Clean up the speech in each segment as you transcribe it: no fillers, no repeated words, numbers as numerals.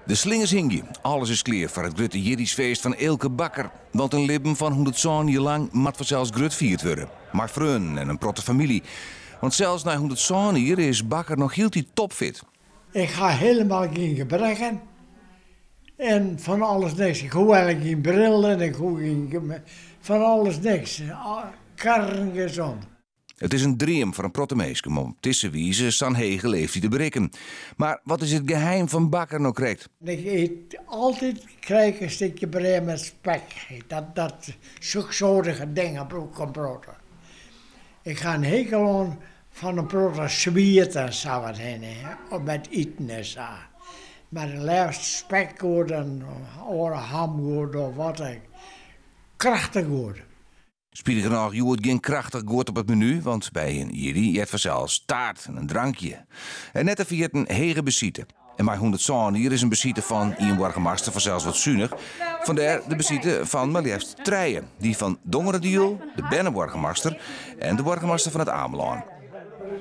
De slingers hingje, alles is klear foar it grutte jierdeisfeest fan Eelke Bakker. Want in libben fan 107 jier lang moat fansels grut fierd wurde. Mei freonen en in protte famylje. Want sels nei 107 jier is Bakker noch hieltyd topfit. Ik ha hielendal gjin gebrekken en fan alles niks. Ik hoech eigenlik gjin bril en ik hoech gjin fan alles niks. Kerngezond. It is in dream foar in protte minsken om op dizze wize sa'n hege leeftyd te berikken. Mar wat is it geheim fan Bakker no krekt? Ik eet altyd krij ik in stikje brea met spek. Dat, dat soksoartige dingen brûk ik in protte. Ik ha in hekel oan fan in protte swiet en sa wat hinne, met iten en sa. Mar it leafst spekgoed en oare hamgoed of wat ek. Krachtich goed. Spitigernôch hjoed gjin krachtich guod op it menu, want by in jierdei heart fansels taart en in drankje. En net te ferjitten hege besite. En mei 107 jier is in besite fan ien boargemaster fansels wat sunich. Fandêr de besite fan mar leafst trije. Dy fan Dongeradiel, de berneboargemaster en de boargemaster fan It Amelân.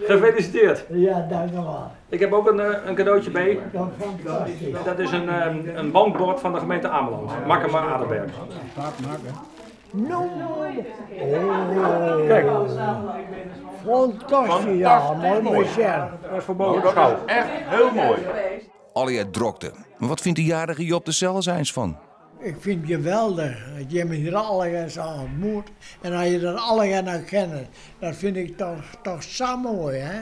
Gefeliciteerd. Ja, dank u wel. Ik heb ook een cadeautje bij. Fantastisch. Dat is een wandbord van de gemeente Ameland. Makke mei Adelbert. No, Kijk. Fantastisch, ja, moai moai sjen. Dat is voor boven de schouw. Echt heel mooi. Allegear drokte. Mar wat fynt de jarige Job der sels eins fan? Ik fyn it geweldich dat jimme hjir allegear sa ontmoet en dat je dat allegear noch kenne. Dat fyn ik toch, toch sa moai, hè?